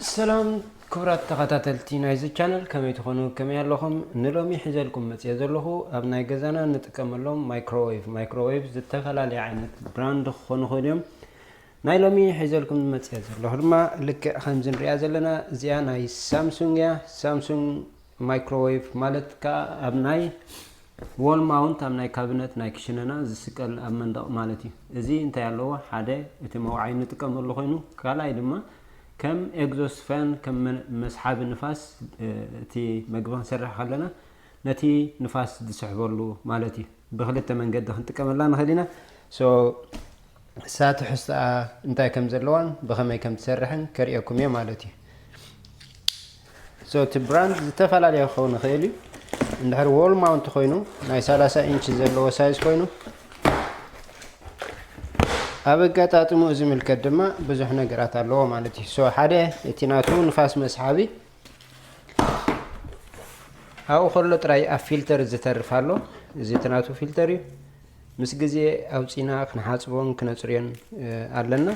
ሰላም ክቡራት ተኸታተልቲ ናይዚ ቻነል፣ ከመይ ትኾኑ? ከመይ ኣለኹም? ንሎሚ ሒዘልኩም መፅየ ዘለኹ ኣብ ናይ ገዛና እንጥቀመሎም ማይክሮዌቭ። ማይክሮዌቭ ዝተፈላለየ ዓይነት ብራንድ ክኾኑ ይኽእሉ እዮም። ናይ ሎሚ ሒዘልኩም መፅየ ዘለኹ ድማ ልክዕ ከምዚ ንሪኣ ዘለና እዚኣ ናይ ሳምሱንግ እያ። ሳምሱንግ ማይክሮዌቭ ማለት ከዓ ኣብ ናይ ዎል ማውንት፣ ኣብ ናይ ካቢነት ናይ ክሽነና ዝስቀል ኣብ መንደቕ ማለት እዩ። እዚ እንታይ ኣለዎ? ሓደ እቲ መውዓይ እንጥቀመሉ ኮይኑ፣ ካልኣይ ድማ ከም ኤግዞስት ፋን፣ ከም መ-፣ መስሓቢ ንፋስ፣ እ፣ እቲ መግቢ ክንሰርሕ ከለና ነቲ ንፋስ ዝስሕበሉ ማለት እዩ። ብክልተ መንገዲ ክንጥቀመላ ንኽእል ኢና። ሶ እሳ ትሕዝቶኣ እንታይ ከም ዘለዋን ብኸመይ ከም ትሰርሕን ከርእየኩም እየ ማለት እዩ። ሶ እቲ ብራንድ ዝተፈላለየ ክኸውን ይኽእል እዩ። እንድሕር ዎል ማውንት ኮይኑ ናይ ሰላሳ ኢንች ዘለዎ ሳይዝ ኮይኑ ኣብ ኣጋጣጥሙ እዚ ምልከት ድማ ብዙሕ ነገራት ኣለዎ ማለት እዩ። ሶ ሓደ እቲ ናቱ ንፋስ መስሓቢ ኣብኡ ከሎ ጥራይ ኣብ ፊልተር ዝተርፍ ኣሎ። እዚ እቲ ናቱ ፊልተር እዩ። ምስ ግዜ ኣውፂና ክንሓፅቦን ክነፅርዮን፣ እ፣ ኣለና።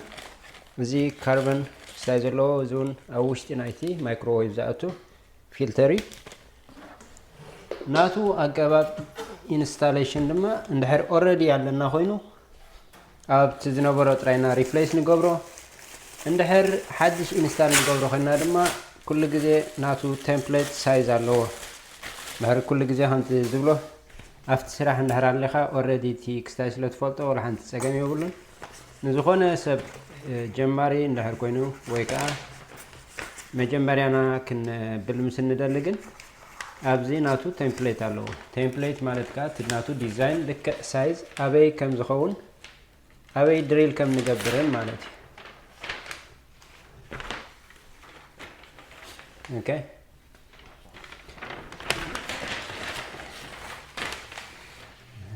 እዚ ካርበን ስታይ ዘለዎ፣ እዚ እውን ኣብ ውሽጢ ናይቲ ማይክሮዌቭ ዝኣቱ ፊልተር እዩ። ናቱ ኣገባብ ኢንስታሌሽን ድማ እንድሕር ኦልሬዲ ኣለና ኮይኑ ኣብቲ ዝነበሮ ጥራይና ሪፕሌስ ንገብሮ። እንድሕር ሓድሽ ኢንስታል ንገብሮ ኮይና ድማ ኩሉ ግዜ ናቱ ቴምፕሌት ሳይዝ ኣለዎ። እንድሕር ኩሉ ግዜ ከምቲ ዝብሎ ኣብቲ ስራሕ እንድሕር ኣለኻ ኦልሬዲ እቲ ክስታይ ስለ ትፈልጦ ወላ ሓንቲ ጸገም የብሉን። ንዝኾነ ሰብ፣ እ፣ ጀማሪ እንድሕር ኮይኑ ወይ ከዓ መጀመርያና ክንብል ምስ እንደሊ ግን ኣብዚ ናቱ ቴምፕሌት ኣለዎ። ቴምፕሌት ማለት ከዓ እቲ ናቱ ዲዛይን ልክዕ ሳይዝ ኣበይ ከም ዝኸውን ኣበይ ድሪል ከም ንገብርን ማለት እዩ። ኦኬ።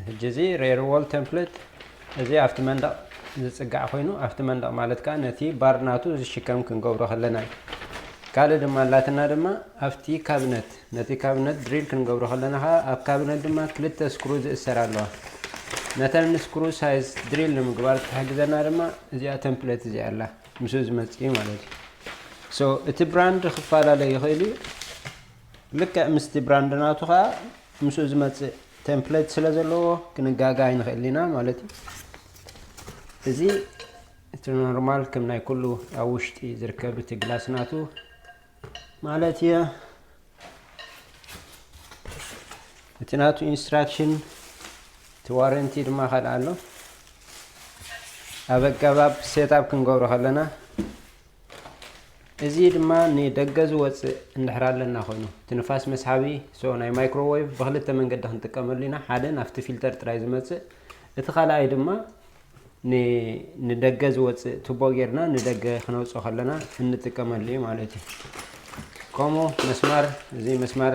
ሕጂ እዚ ሬር ዎል ቴምፕሌት እዚ ኣብቲ መንደቕ ዝጽጋዕ ኮይኑ ኣብቲ መንደቕ ማለት ከዓ ነቲ ባር ናቱ ዝሽከም ክንገብሮ ከለና እዩ። ካልእ ድማ ኣላትና ድማ ኣብቲ ካብነት፣ ነቲ ካብነት ድሪል ክንገብሮ ከለና ከዓ ኣብ ካብነት ድማ ክልተ ስክሩ ዝእሰር ኣለዋ። ነተን ስክሩ ሳይዝ ድሪል ንምግባር ትሕግዘና ድማ እዚኣ ተምፕሌት እዚኣ ኣላ፣ ምስኡ ዝመጽእ እዩ ማለት እዩ። ሶ እቲ ብራንድ ክፈላለ ይኽእል እዩ። ልክዕ ምስቲ ብራንድ ናቱ ከዓ ምስኡ ዝመጽእ ተምፕሌት ስለ ዘለዎ ክንጋጋ ኣይንኽእል ኢና ማለት እዩ። እዚ እቲ ኖርማል ከም ናይ ኩሉ ኣብ ውሽጢ ዝርከብ እቲ ግላስ ናቱ ማለት እየ። እቲ ናቱ ኢንስትራክሽን፣ እቲ ዋረንቲ ድማ ካልእ ኣሎ። ኣብ ኣገባብ ሴትኣፕ ክንገብሮ ከለና፣ እዚ ድማ ንደገ ዝወፅእ እንድሕር ኣለና ኮይኑ፣ እቲ ንፋስ መስሓቢ፣ ሶ ናይ ማይክሮዌቭ ብክልተ መንገዲ ክንጥቀመሉ ኢና። ሓደ ናብቲ ፊልተር ጥራይ ዝመፅእ፣ እቲ ካልኣይ ድማ ን-፣ ንደገ ዝወፅእ ቱቦ ጌርና ንደገ ክነውፅኦ ከለና እንጥቀመሉ እዩ ማለት እዩ። ከምኡ መስማር፣ እዚ መስማር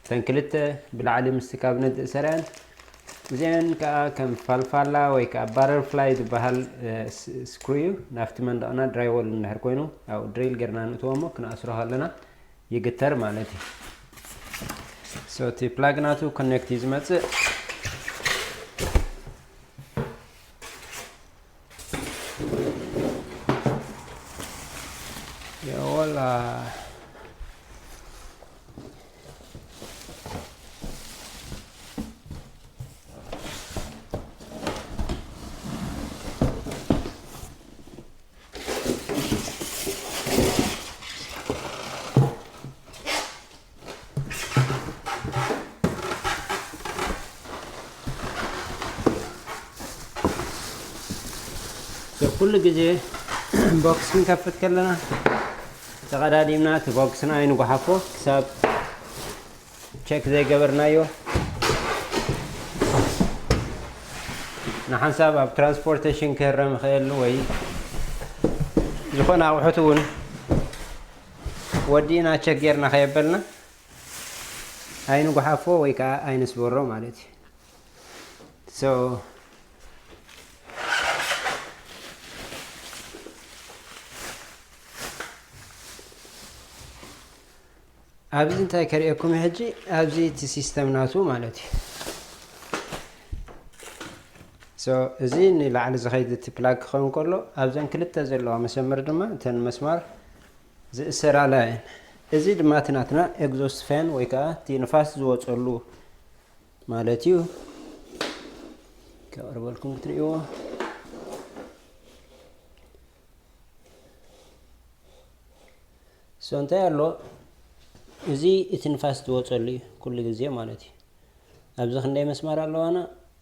እተን ክልተ ብላዕሊ ምስቲ ካብነት ዝእሰረን፣ እዚአን ከዓ ከም ፋልፋላ ወይ ከዓ ባተርፍላይ ዝበሃል፣ እ፣ ስ-፣ ስክሩ እዩ። ናብቲ መንደቕና ድራይወል እንድሕር ኮይኑ፣ ኣብኡ ድሪል ጌርና ንእትዎ እሞ ክንኣስሮ ከለና ይግተር ማለት እዩ። ሶ እቲ ፕላግ ናቱ ኮኔክት እዩ ዝመፅእ። የወላ። ኩሉ ግዜ ቦክስ ክንከፍት ከለና ተቐዳዲምና እቲ ቦክስና ኣይንጓሓፎ ክሳብ ቸክ ዘይገበርናዮ። ንሓንሳብ ኣብ ትራንስፖርቴሽን ክህረም ይኽእል ወይ ዝኾነ ኣቑሑት እውን ወዲእና ቸክ ጌርና ከየበልና ኣይንጉሓፎ ወይ ከዓ ኣይንስበሮ ማለት እዩ። So፣ ኣብዚ እንታይ ከርእየኩም ሕጂ፣ ኣብዚ እቲ ሲስተም ናቱ ማለት እዩ። So፣ እዚ ንላዕሊ ዝኸይድ እቲ ፕላግ ክኸውን ከሎ፣ ኣብዘን ክልተ ዘለዋ መሰመር ድማ እተን መስማር ዝእሰራ ላይን። እዚ ድማ እቲ ናትና ኤግዞስት ፋን ወይ ከዓ እቲ ንፋስ ዝወፀሉ ማለት እዩ። ከቕርበልኩም ክትርእይዎ። ሶ እንታይ ኣሎ? እዚ እቲ ንፋስ ዝወፀሉ እዩ ኩሉ ግዜ ማለት እዩ። ኣብዚ ክንደይ መስማር ኣለዋና?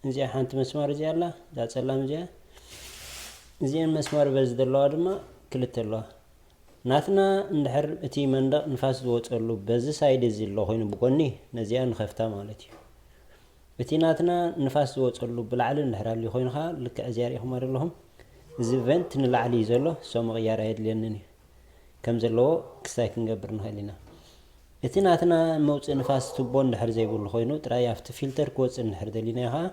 እዚኣ ሓንቲ መስማር እዚኣ ኣላ፣ እዛ ፀላም እዚኣ። እዚአን መስማር በዚ ዘለዋ ድማ ክልተ ኣለዋ። ናትና እንድሕር እቲ መንደቕ ንፋስ ዝወፀሉ በዚ ሳይድ እዚ ኣሎ ኮይኑ ብጎኒ፣ ነዚኣ ንኸፍታ ማለት እዩ። እቲ ናትና ንፋስ ዝወፀሉ ብላዕሊ እንድሕር ኣልዩ ኮይኑ ከዓ ልክዕ እዚኣ ርኢኹማ ዶ ኣለኹም? እዚ ቨንት ንላዕሊ እዩ ዘሎ፣ ሶ ምቕያር ኣየድልየንን እዩ። ከም ዘለዎ ክስታይ ክንገብር ንኽእል ኢና። እቲ ናትና መውፅኢ ንፋስ ቱቦ እንድሕር ዘይብሉ ኮይኑ ጥራይ ኣብቲ ፊልተር ክወፅእ እንድሕር ደሊናዮ ከዓ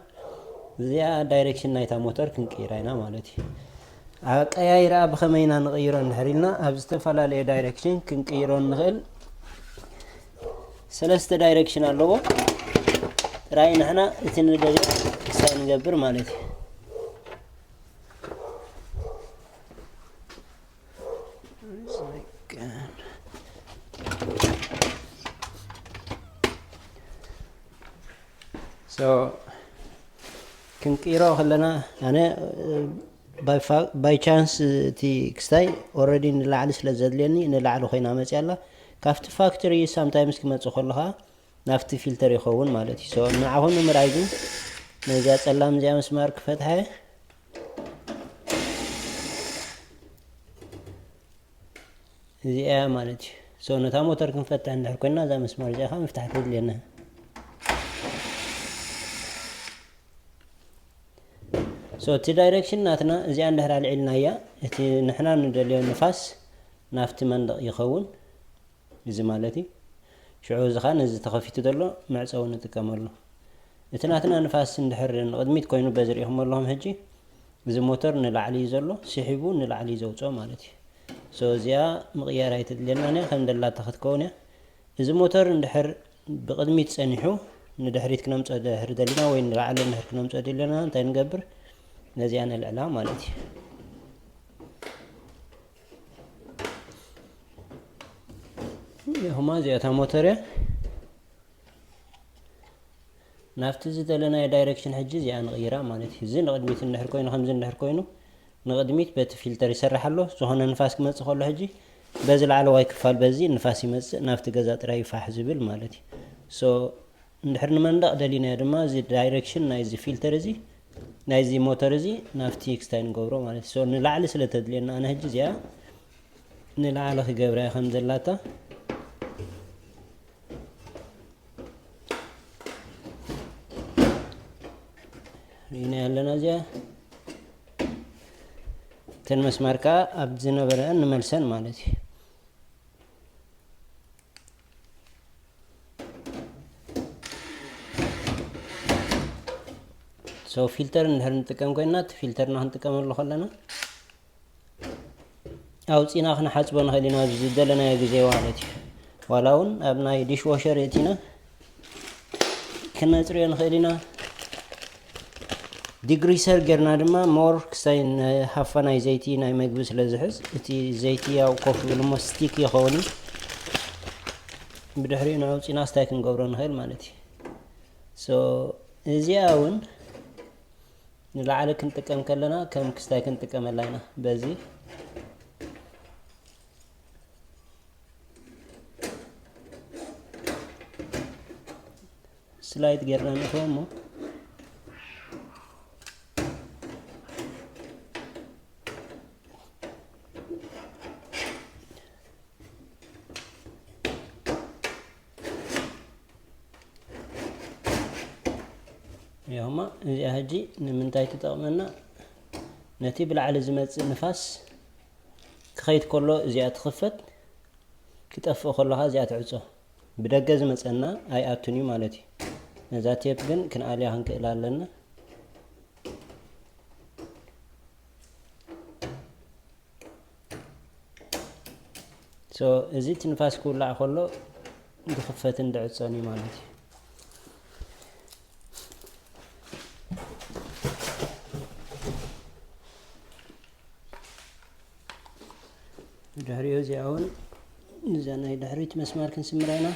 እዚኣ ዳይሬክሽን ናይታ ሞተር ክንቅይራ ኢና ማለት እዩ። ኣቀያይራ ብኸመይ ኢና ንቕይሮ እንድሕር ኢልና ኣብ ዝተፈላለየ ዳይሬክሽን ክንቅይሮ ንኽእል። ሰለስተ ዳይሬክሽን ኣለዎ። ጥራይ ንሕና እቲ ንደልዮ ክስታይ ንገብር ማለት እዩ። So ክንቅይሮ ከለና ኣነ ባይ ቻንስ እቲ ክስታይ ኦልሬዲ ንላዕሊ ስለ ዘድልየኒ ንላዕሊ ኮይና መፅያ ኣላ። ካብቲ ፋክተሪ ሳምታይምስ ክመፅእ ከለኻ ናብቲ ፊልተር ይኸውን ማለት እዩ። So ንዓኹም ንምርኣይ ግን ነዚኣ ፀላም እዚኣ መስማር ክፈትሓ እየ። እዚኣ እያ ማለት እዩ። So ነታ ሞተር ክንፈትሕ እንድሕር ኮይና እዛ መስመር እዚኣ ከዓ ምፍታሕ ተድልየና። So እቲ ዳይሬክሽን ናትና እዚኣ እንድሕር ኣልዒልናያ እቲ ንሕና ንደልዮ ንፋስ ናብቲ መንደቕ ይኸውን። እዚ ማለት እዩ። ሽዑ እዚ ከዓ ነዚ ተኸፊቱ ዘሎ መዕፀዊ ንጥቀመሉ። እቲ ናትና ንፋስ እንድሕር ንቕድሚት ኮይኑ በዚ ርኢኹም ኣለኹም ሕጂ እዚ ሞተር ንላዕሊ እዩ ዘሎ፣ ስሒቡ ንላዕሊ እዩ ዘውፅኦ ማለት እዩ። So እዚኣ ምቕያር ኣይትድልየናን እያ፣ ከም ደላታ ክትከውን እያ። እዚ ሞተር እንድሕር ብቕድሚት ፀኒሑ ንድሕሪት ክነምፅኦ ድሕር ደሊና ወይ ንላዕሊ እንድሕር ክነምፅኦ ደሊና እንታይ ንገብር? ነዚኣ ነልዕላ ማለት እዩ። ይኹማ እዚኣ እታ ሞተር እያ። ናብቲ ዝደለናዮ ዳይሬክሽን ሕጂ እዚኣ ንቕይራ ማለት እዩ። እዚ ንቕድሚት እንድሕር ኮይኑ ከምዚ እንድሕር ኮይኑ ንቕድሚት በቲ ፊልተር ይሰርሕ ኣሎ። ዝኾነ ንፋስ ክመፅእ ከሎ ሕጂ በዚ ላዕለዋይ ክፋል በዚ ንፋስ ይመፅእ ናብቲ ገዛ ጥራይ ይፋሕ ዝብል ማለት እዩ። So እንድሕር ንመንደቕ ደሊናዮ ድማ እዚ ዳይሬክሽን ናይዚ ፊልተር እዚ ናይዚ ሞተር እዚ ናብቲ ክስታይ ንገብሮ ማለት እዩ። So ንላዕሊ ስለ ተድልየና ኣነ ሕጂ እዚኣ ንላዕሊ ክገብራ እየ ከም ዘላታ ርኢና ኣለና። እዚኣ እተን መስማር ከዓ ኣብ ዝነበረአን ንመልሰን ማለት እዩ። So ፊልተር እንድሕር ንጥቀም ኮይና እቲ ፊልተርና ክንጥቀመሉ ከለና ኣውፂና ክንሓፅቦ ንኽእል ኢና ኣብዚ ዝደለናዮ ግዜ ማለት እዩ። ዋላ እውን ኣብ ናይ ዲሽ ዋሸር የእቲና ክነፅርዮ ንኽእል ኢና። ዲግሪሰር ጌርና ድማ ሞር ክሳይ ሃፋ ናይ ዘይቲ ናይ መግቢ ስለ ዝሕዝ እቲ ዘይቲ ያው ኮፍ ዝብል እሞ ስቲክ ይኸውን እዩ። ብድሕሪኡ ንዕኡ ኣውፂና ስታይ ክንገብሮ ንኽእል ማለት እዩ። So እዚኣ እውን ንላዕሊ ክንጥቀም ከለና ከም ክስታይ ክንጥቀመላ ኢና። በዚ ስላይድ ጌርና ንእትዎ እሞ ያውማ እዚኣ ሕጂ ንምንታይ ትጠቕመና? ነቲ ብላዕሊ ዝመጽእ ንፋስ ክኸይድ ከሎ እዚኣ ትኽፈት፣ ክጠፍእ ከሎ ኸዓ እዚኣ ትዕጾ። ብደገ ዝመጸና ኣይኣቱን እዩ ማለት እዩ። ነዛ ቴፕ ግን ክንኣልያ ክንክእል ኣለና። So እዚ ትንፋስ ክውላዕ ከሎ ዝኽፈትን ዝዕጾን እዩ ማለት እዩ። ድሕሪኡ እዚኣ እውን እዛ ናይ ድሕሪት መስመር ክንስምራ ኢና።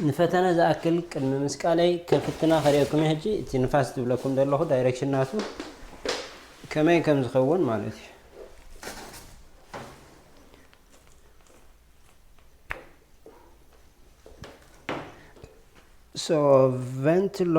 ንፈተነ ዝኣክል ቅድሚ ምስቃለይ ከፍትና ከርእየኩም እየ። ሕጂ እቲ ንፋስ ዝብለኩም ዘለኹ ዳይሬክሽን ናቱ ከመይ ከም ዝኸውን ማለት እዩ። So ቨንት ኣሎ።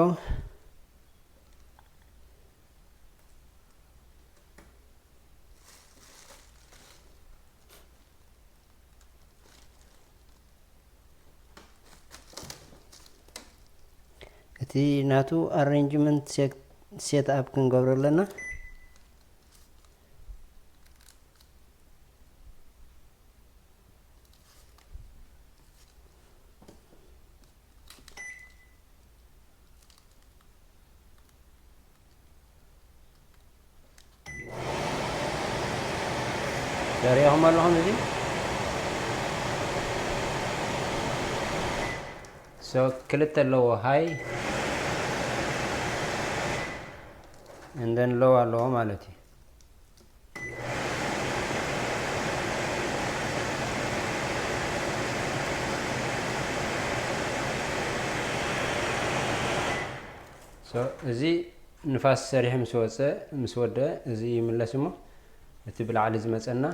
እቲ ናቱ ኣሬንጅመንት ሴት ኣፕ ክንገብሮ ኣለና። ዘርእኹም ኣለኹም። እዚ ሶ ክልተ ኣለዎ፣ ሃይ እንደን ሎው ኣለዎ ማለት እዩ። So እዚ ንፋስ ሰሪሑ ምስ ወፀ ምስ ወደ እዚ ይምለስ እሞ እቲ ብላዕሊ ዝመፀና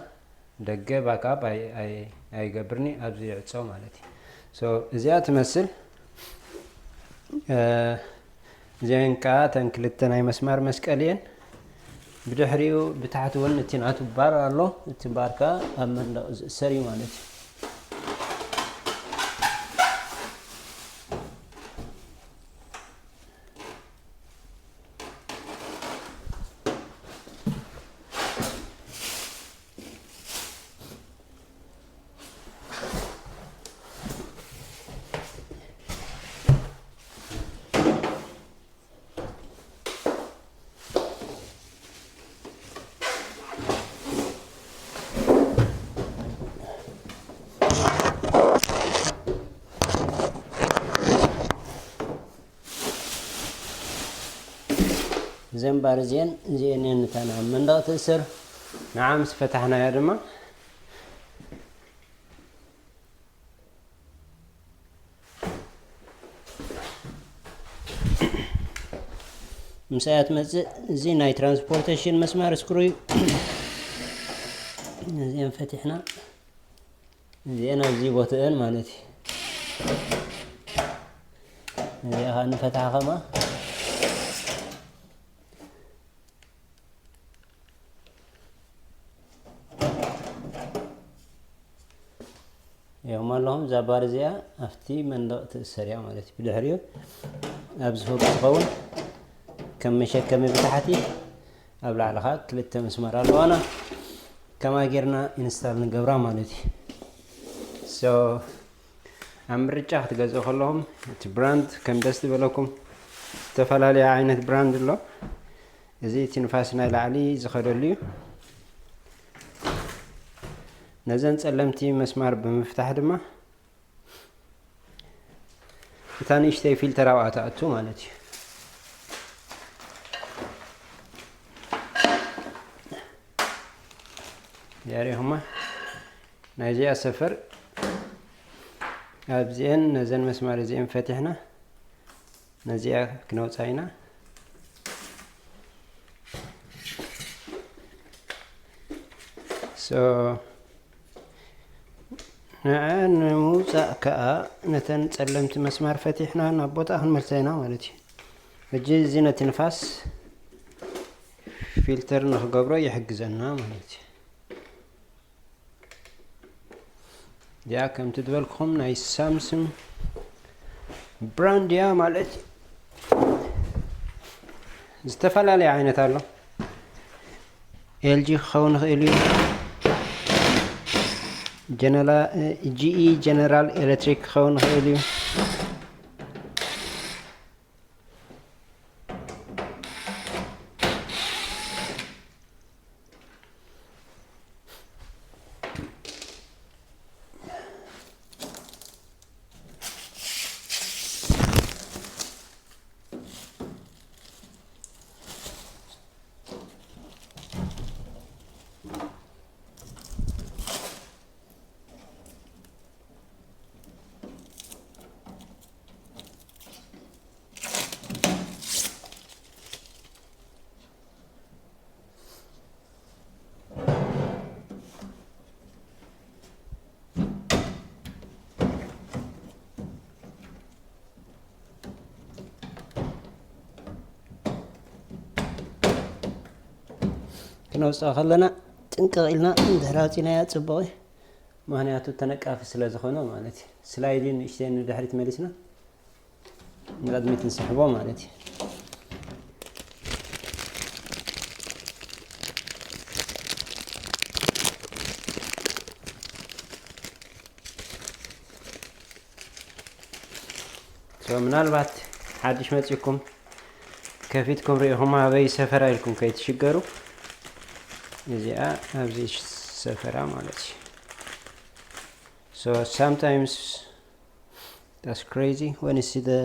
ደገ ባክኣፕ ኣይገብርኒ ኣብዚ ይዕፀው ማለት እዩ። So እዚኣ ትመስል። እዚኣን ከዓ እተን ክልተ ናይ መስማር መስቀል እየን። ብድሕሪኡ ብታሕቲ እውን እቲ ናቱ ባር ኣሎ። እቲ ባር ከዓ ኣብ መንደቕ ዝእሰር እዩ ማለት እዩ። እዘን ባር እዚአን እዚአን እየን እተን ኣብ መንደቕ ትእስር። ንዓ ምስ ፈታሕናያ ድማ ምሳያ ትመፅእ። እዚ ናይ ትራንስፖርቴሽን መስማር ስክሩ እዩ። እዚአን ፈቲሕና እዚአን ኣብዚ ቦትአን ማለት እዩ። እዚኣ ከዓ ንፈትሓ ከማ እዮም ኣለኹም። እዛ ባር እዚኣ ኣብቲ መንደቕ ትእሰር እያ ማለት እዩ። ብድሕሪኡ ኣብዚ ፎቅ ዝኸውን ከም መሸከሚ ብታሕቲ ኣብ ላዕሊ ከዓ ክልተ መስመር ኣለዋና። ከማ ጌርና ኢንስታል ንገብራ ማለት እዩ። So ኣብ ምርጫ ክትገዝኡ ከለኹም እቲ ብራንድ ከም ደስ ዝበለኩም ዝተፈላለየ ዓይነት ብራንድ ኣሎ። እዚ እቲ ንፋስ ናይ ላዕሊ ዝኸደሉ እዩ። ነዘን ጸለምቲ መስማር ብምፍታሕ ድማ እታ ንእሽተይ ፊልተር ኣብኣ ትኣቱ ማለት እዩ። የሪኹማ ናይዚኣ ሰፈር ኣብዚአን ነዘን መስማር እዚአን ፈቲሕና ነዚኣ ክነውፃ ኢና። So ንዐ ንምውፃእ ከዓ ነተን ፀለምቲ መስማር ፈቲሕና ናብ ቦታ ክንመልሳ ኢና ማለት እዩ። ሕጂ እዚ ነቲ ንፋስ ፊልተር ንክገብሮ ይሕግዘና ማለት እዩ። እዚኣ ከምቲ ዝበልኩኹም ናይ ሳምሱንግ ብራንድ እያ ማለት እዩ። ዝተፈላለየ ዓይነት ኣሎ። ኤልጂ ክኸውን ይኽእል እዩ። ጀነራ-፣ ጂኢ ጀነራል ኤሌክትሪክ ክኸውን ይኽእል እዩ። ክነውፅኦ ከለና ጥንቅቕ ኢልና እንድሕር ኣውፂናያ ፅቡቕ እዩ። ምኽንያቱ ተነቃፊ ስለ ዝኾነ ማለት እዩ። ስላይድ ንእሽተይ ንድሕሪት መሊስና ንቕድሚት ንስሕቦ ማለት እዩ። So ምናልባት ሓድሽ መፂኩም ከፊትኩም ሪኢኹም ኣበይ ሰፈራ ኢልኩም ከይትሽገሩ፣ እዚኣ ኣብዚ ሰፈራ ማለት እዩ። So sometimes that's crazy when you see the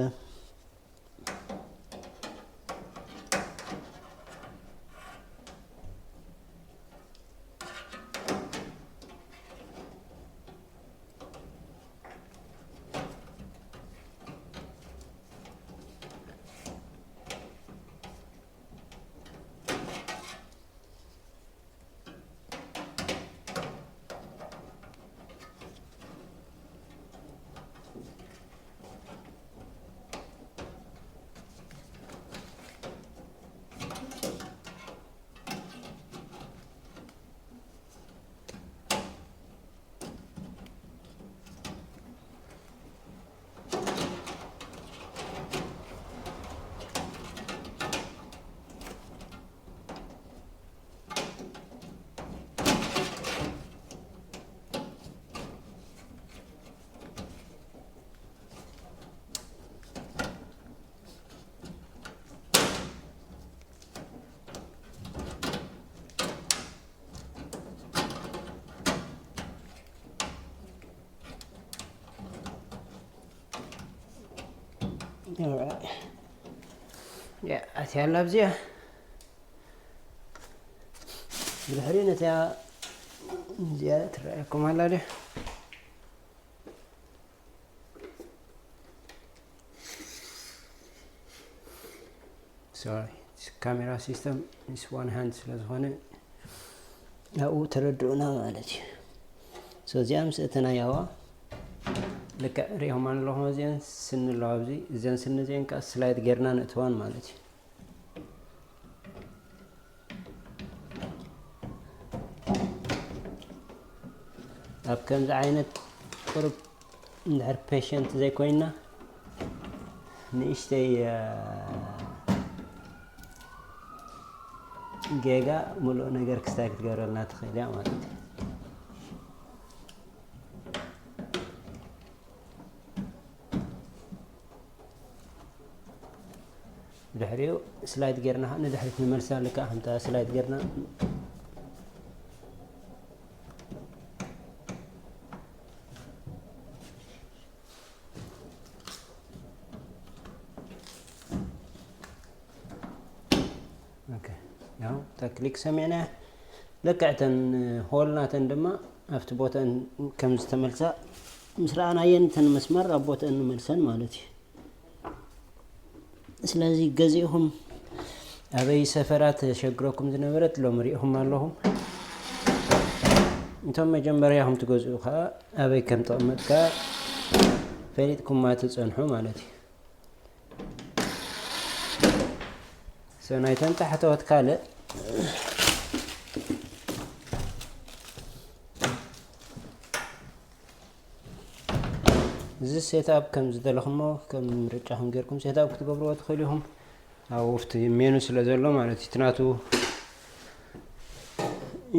ኣትያ ኣላ ኣብዚኣ ብድሕሪ ነቲያ እዚኣ ትረኣየኩም ኣላ ድያ? Sorry, ካሜራ ሲስተም ምስ ዋን ሃንድ ስለ ዝኾነ ኣብኡ ተረድኡና ማለት እዩ። So እዚኣ ምስ እተናያዋ ልክዕ ሪኢኹም ኣለኹም። እዚአን ስኒ ኣለዋ ኣብዚ፣ እዘን ስኒ እዚአን ከዓ ስላይድ ጌርና ንእትዋን ማለት እዩ። ኣብ ከምዚ ዓይነት ቁሩብ እንድሕር ፔሸንት ዘይኮይንና ንእሽተይ ጌጋ ሙሉእ ነገር ክስታይ ክትገብረልና ትኽእል እያ ማለት እዩ። ድሕሪኡ ስላይድ ጌርና ንድሕሪት ንመልሳ ልክዓ ከምታ ስላይድ ጌርና ያው እታ ክሊክ ሰሚዕና ልክዕተን ሆል ናተን ድማ ኣብቲ ቦተን ከም ዝተመልሳ ምስ ረኣናየን እተን መስመር ኣብ ቦተን ንመልሰን ማለት እዩ። ስለዚ ገዚእኹም ኣበይ ሰፈራ ተሸግረኩም ዝነበረት ሎም ሪኢኹም ኣለኹም። እንቶም መጀመርያ ከም ትገዝኡ ከዓ ኣበይ ከም ተቐመጥካ ፈሊጥኩማ ትጸንሑ ማለት እዩ። So ናይተን ታሕተዎት ካልእ እዚ ሴትኣፕ ከም ዝደለኹሞ ከም ምርጫኹም ጌርኩም ሴትኣፕ ክትገብርዎ ትኽእሉ ኢኹም። ኣብ ውፍቲ ሜኑ ስለ ዘሎ ማለት እዩ፣ እቲ ናቱ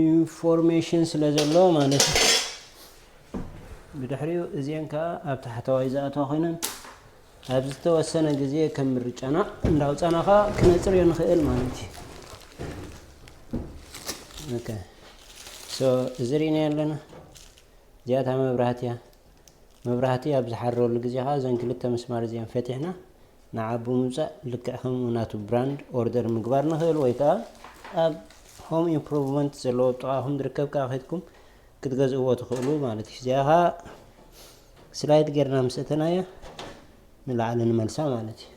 ኢንፎርሜሽን ስለ ዘሎ ማለት እዩ። ብድሕሪኡ እዚአን ከዓ ኣብ ታሕተዋይ ዝኣተዋ ኮይነን ኣብ ዝተወሰነ ግዜ ከም ምርጫና እንዳውፃና ከዓ ክነፅርዮ ንኽእል ማለት እዩ። ኦኬ። So እዚ ርኢና ኣለና። እዚኣታ መብራህቲ እያ። መብራህቲ ኣብ ዝሓረሉ ግዜ ከዓ እዘን ክልተ ምስማር እዚአን ፈቲሕና ንዓ ብምውፃእ ልክዕ ከም ናቱ ብራንድ ኦርደር ምግባር ንኽእል፣ ወይ ከዓ ኣብ ሆም ኢምፕሩቭመንት ዘለዎ ጥቓኹም ዝርከብ ከዓ ከድኩም ክትገዝእዎ ትኽእሉ ማለት እዩ። እዚኣ ከዓ ስላይድ ጌርና ምስ እተናያ ንላዕሊ ንመልሳ ማለት እዩ።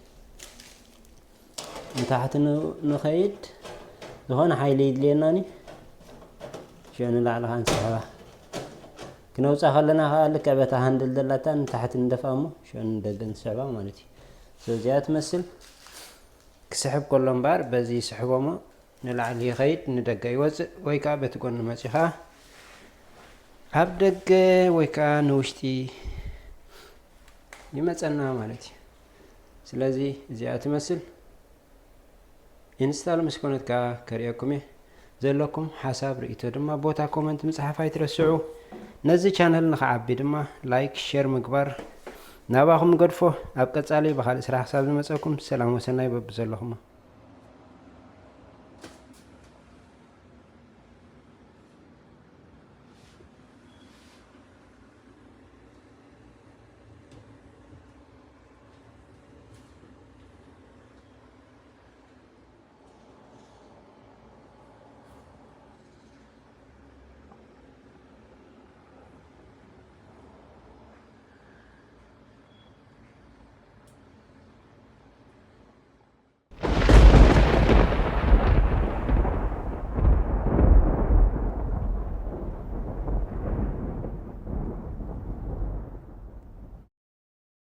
ንታሕቲ ን-፣ ንኸይድ ዝኾነ ሓይሊ ይድልየናኒ። ሽዑ ንላዕሊ ከዓ ንስሕባ። ክነውፃ ከለና ከዓ ልክዕ በታ ሃንድል ዘላታ ንታሕቲ ንደፍኣ እሞ ሽዑ ንደገ ንስሕባ ማለት እዩ። So እዚኣ ትመስል ክስሕብ ከሎ እምበኣር በዚ ይስሕቦ እሞ ንላዕሊ ይኸይድ፣ ንደገ ይወፅእ፣ ወይ ከዓ በቲ ጎኒ መፂኡ ከዓ ኣብ ደገ ወይ ከዓ ንውሽጢ ይመፀና ማለት እዩ። ስለዚ እዚኣ ትመስል። ኢንስታል ምስ ኮነት ከዓ ከርእየኩም እየ። ዘለኩም ሓሳብ ርእይቶ ድማ ቦታ ኮመንት ምፅሓፍ ኣይትረስዑ። ነዚ ቻነል ንኽዓቢ ድማ ላይክ፣ ሼር ምግባር ናባኹም ገድፎ። ኣብ ቀፃሊ ብኻልእ ስራሕ ክሳብ ዝመፀኩም ሰላም ወሰናይ በብዘለኹሞ።